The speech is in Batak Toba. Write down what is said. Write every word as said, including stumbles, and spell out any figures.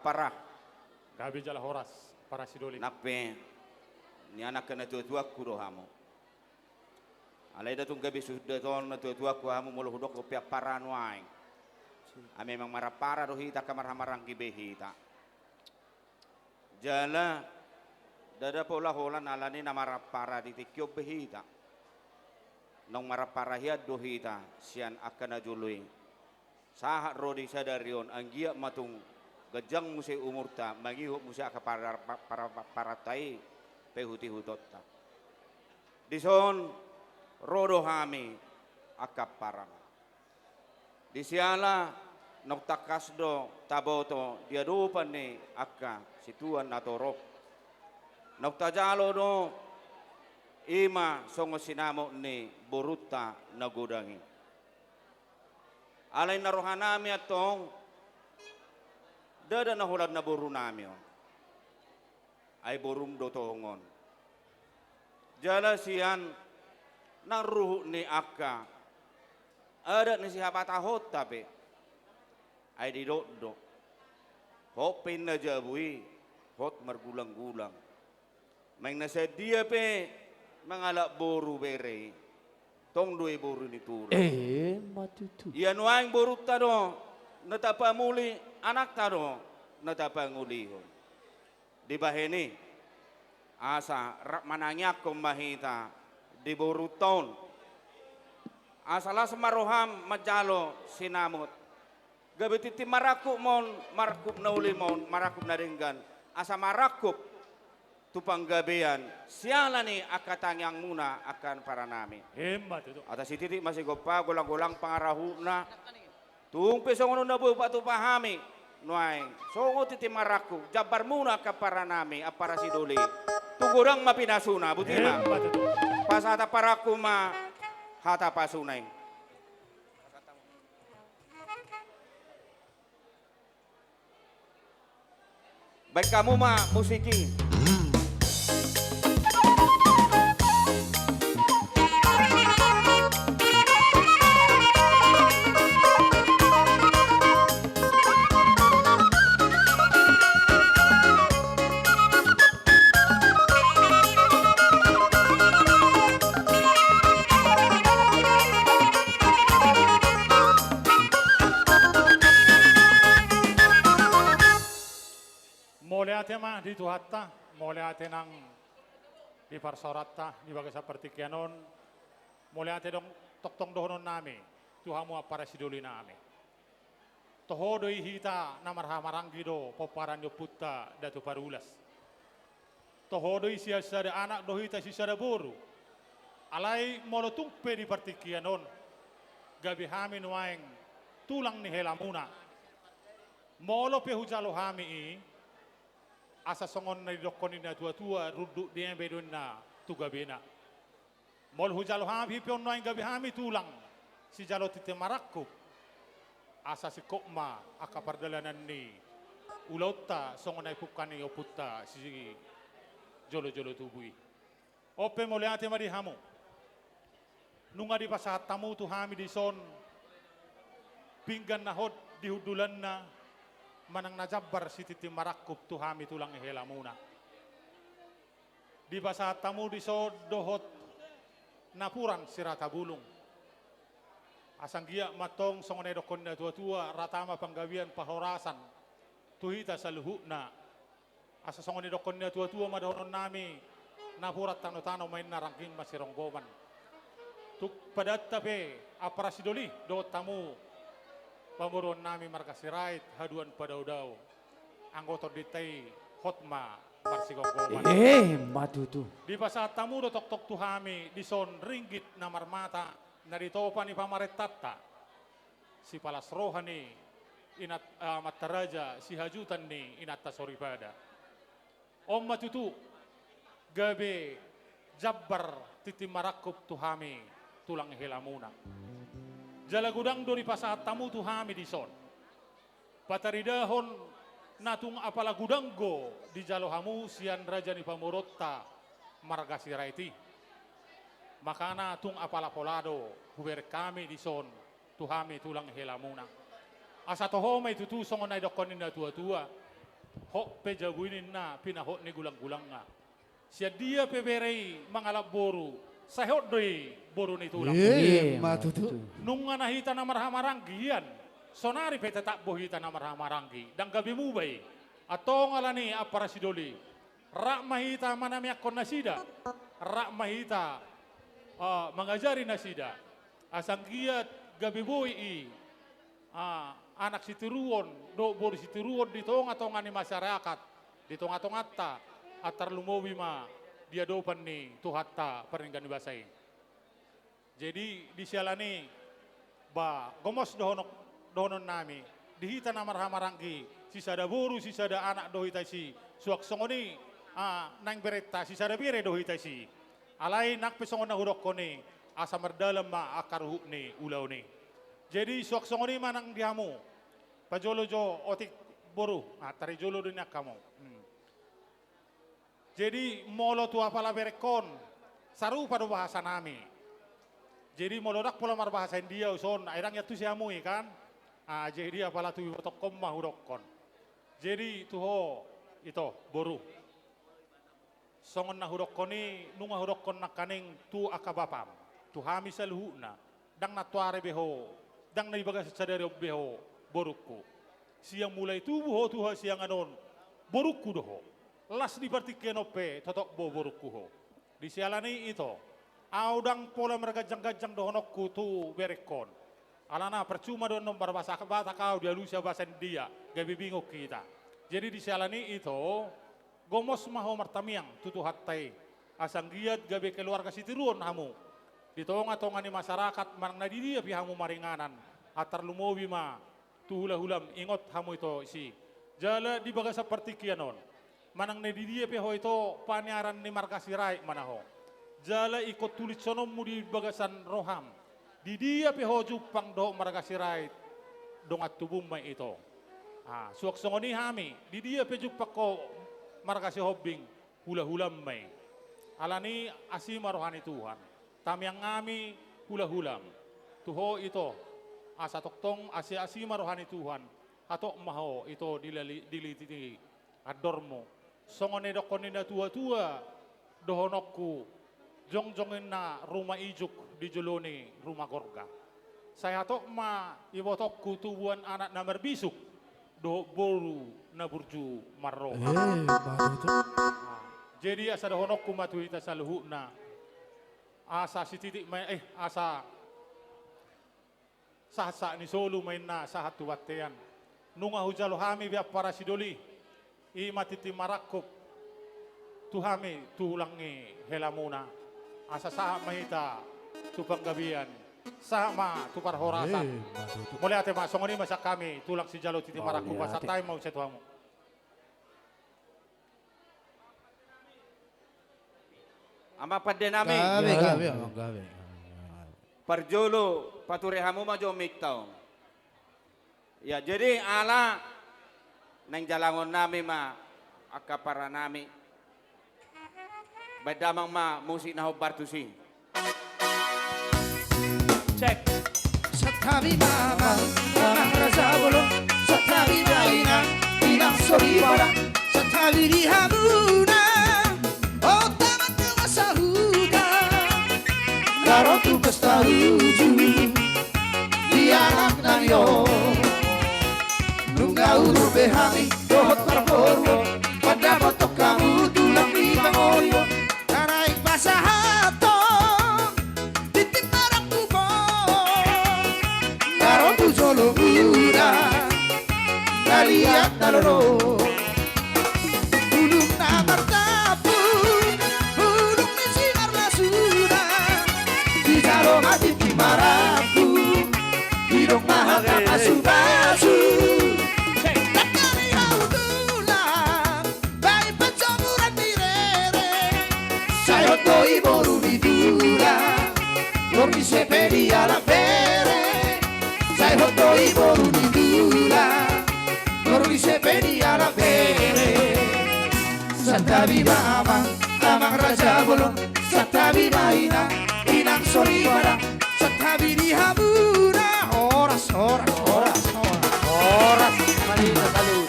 Para. Gabe jala horas, para sidoli. Nang pe nian angka natuatuangku do hamu. Alai nda tung gabe suda tong natuatuangku hamu molo hudok pe ampara nuaeng. Ai memang marampara do hita angka marhahamaranggi be hita. Jala ndada pola holan alani na marampara di tingki on be hita. Naung marampara hian do hita sian angka na jolo i. Sahat ro di sadari on, anggiat ma tung ganjang muse umurta, mangihut muse angka para-, para-, paranta i, paihuti-ihutonta. Dison ro do hami angka ampara. Di siala naung tangkas do taboto di adopan ni angka situan natorop. Naung tajalo do i ma songon sinamot ni borunta na godang i. Alai na rohanami antong, ndada na holan na borunami on. Ai borum do tongon. Jala sian nang ruhut ni angka adat ni sihabatahonta pe. Ai didok do. Hot pe inna jabu i, hot margulang-gulang. Naeng na sadia pe mangalap boru bere i, tong do i boru ni tulang. Eh, ma tutu. Ia nuaeng borunta do na tapamuli, anakta do na tapangulihon. Dibahen i, asa rap manangiangkon ma hita di borunta on. Asa las ma roham manjalo sinamot. Gabe tintin marangkup ma on, marangkup na uli ma on, marangkup na denggan. Asa marangkup tu panggabean, siala ni angka tangiangmuna angka amparanami. Emma tutu. Asa sititi ma sigompa, golang-golang pangarahutna. Tung pe songon on na boi hupatupa hami nuaeng, songon tintin marangkup jambarmuna angka amparanami, ampara sidoli. Tung godang ma pinasuna, boti ma. Emma tutu. Pasahat amparangku ma hata pasuna i. Baen hamu ma musik i. Mauliate ma di Tuhanta, mauliate nang di parsaoranta di bagasan partingkian on, mauliate do tongtong dohononnami tu hamu ampara sidolinami. Toho do i hita na marhahamaranggi do pomparan ni ompunta Datu Parulas. Toho do i sisada anak do hita sisada boru. Alai molo tung pe di partingkian on, gabe hami nuaeng tulang ni helamuna. Molo pe hujalo hami i, asa songon na didokkon ni natuatua, runduk di embe do inna tu gabena. Molo hujalo hami pe on nuaeng gabe hami tulang, sijalo tintin marangkup, asa singkop ma angka pardalanan ni ulaonta songon na dipungka ni ompunta sijolojolo tubu i. On pe mauliate ma di hamu. Nunga dipasahat hamu tu hami dison pinggan na hot di hundulanna manang na jambar sitintin marangkup tu hami tulang ni helamuna. Dipasahat hamu dison dohot napuran sirata bulung. Asa anggiat ma antong songon na didokkon ni natuatua, rata ma panggabean parhorasan tu hita saluhutna. Asa songon na didokkon ni natuatua ma dohononnami, napuran tanotano ma inna, rangging ma sironggoman. Tung padaanta pe ampara sidoli dohot hamu pamoruonnami marga Sirait haduan padaodao. Anggo tondinta i hot ma marsigomgoman. Eh, ma tutu. Dipasahat hamu do tongtong tu hami dison ringgit na marmata na ditopa ni pamarentanta, sipalas roha ni inat, ah, amanta raja, sihajutan ni inanta soripada. On ma tutu, gabe jambar tintin marangkup tu hami tulang helamuna. Jala godang do dipasahat hamu tu hami dison. Pataridahon na tung apala godang do dijalo hamu sian raja ni pamoruonta marga Sirait i. Makana tung apala pola do hubereng hami dison tu hami tulang helamuna. Asa toho ma i tutu songon na didokkon ni natuatua. Hot pe jabu i ninna pinahot ni gulang-gulangna. Sian dia pe bere i mangalap boru, sai hot do i boru ni tulang. Emma tutu. Nunga na hita na marhahamaranggi ian, sonari pe tetap do hita na marhahamaranggi, ndang gabe muba i. Antong alani i ampara sidoli, rap ma hita manamiangkon nasida, rap ma hita, eh, mangajari nasida. Asa anggiat gabe boi i, ah, anak sitiruon dohot boru sitiruon di tonga-tonga ni masyarakat, di tonga-tonganta, ah, tarlumobi ma di adopan ni Tuhanta pardenggan ni basa i. Jadi, di siala ni i, ba, gomos dohonok-, dohononnami, di hita na marhahamaranggi, sisada boru, sisada anak do hita disi, suang songon i, ah, naeng berenta, sisada bere do hita disi. Alai nang pe songon na hudokkon i, asa mardalan ma angka ruhut ni ulaon i. Jadi, suang songon i ma nang di hamu. Pajolo jo otik boru, ah, tarijolo do nian hamu. Hmm. Jadi, molo tu apala berengkon, sarupa do bahasanami. Jadi, molo ndang pola marbahasa India ho son, ai ndang iantusi hamu i kan? Ah, jadi apala tu ibotongkon ma hudokkon. Jadi, tu ho, ito, boru. Songon na hudokkon i, nunga hudokkon nangkaning tu angka bapam, tu hami saluhutna, ndang na antuari be ho, ndang na di bagasan sadari on be ho, borungku. Sian mulai tubu ho tu hasiangan on, borungku do ho. Las di partingkian on pe, totop do borungku ho. Di siala ni i ito, ahu ndang pola marganjang-ganjang dohononku tu berengkon. Alana percuma do annon marbahasa Batak ahu dialusi basa India, gabe bingung hita. Jadi di siala ni i ito, gomos ma ho martamiang tu Tuhanta i. Asa anggiat gabe keluarga sitiruon hamu. Di tonga-tonga ni masyarakat manang na di dia pe hamu maringanan. Ah, tarlumobi ma tu hula-hulam, ingot hamu ito disi. Jala di bagasan partingkian on, manang na di dia pe ho ito, paniaran ni marga Sirait ma na ho. Jala ingkon tulishononmu di bagasan roham. Di dia pe ho jumpang dohot marga Sirait, dongan tubum ma i ito. Ah, suang songon i hami, di dia pe jumpang ho marga Sihombing, hula-hulam ma i. Alani i asi ma roha ni Tuhan. Tamiang hami hula-hulam. Tu ho ito, asa tongtong asi-asi ma roha ni Tuhan. Hatop ma ho ito dilali-, dilititi andormu. Songon na nidokkon ni na tua-tua, dohononku, jongjong inna ruma ijuk di jolo ni ruma gorga. Sai hatop ma ibotongku tubuan anak na marbisuk, dohot boru na burju marroha. Eh, baru tu. Ah, jadi asa dohononku ma tu hita saluhutna. Asa sititik ma, eh, asa sahat-sahat ni solu ma inna sahat tu bontean. Nunga hujalo hami be ampara sidoli, i ma tintin marangkup tu hami tulang ni helamuna. Asa sahat ma hita tu panggabean, sahat ma tu parhorasan. Eh, mantap. Mauliate ma, songon i ma sian hami tulang sijalo tintin marangkup. Mauliate. Pasahat hami ma muse tu hamu. Amang pandenami. Gabe, gabe, amang, gabe. Parjolo, pature hamu ma jo mic-ta on. Ya, jadi ala naeng jalangonnami ma angka paranami. Baen damang ma musik na hombar tusi. Cek. Santabi ma amang, amang raja bolon. Santabi ma inang, inang soripada. Santabi di hamuna, o taman dongan sahuta, na ro tu pesta uju di anak nami on. Nunga udur be hami dohot parboruon, mandapothon hamu tulang ni pangoli on. Na naeng pasahathon tintin marangkup on, na ro tu jolomuna, na liat na lolo. Bulung na martampuk, bulung ni simarlasuna, dijalo ma tintin marangkup, didok ma hata pasupasu. Nangkaning ahu tulang, baen panjomuran ni rere. Sai hot do i boru ni tulang, borngin ise pe dialap bere. Sai hot do i boru ni tulang, borngin ise pe dialap bere. Santabi ma amang, amang raja bolon. Santabi ma inang, inang soripada. Santabi di hamuna. Horas, horas, horas, horas. Horas ma di hita saluhut.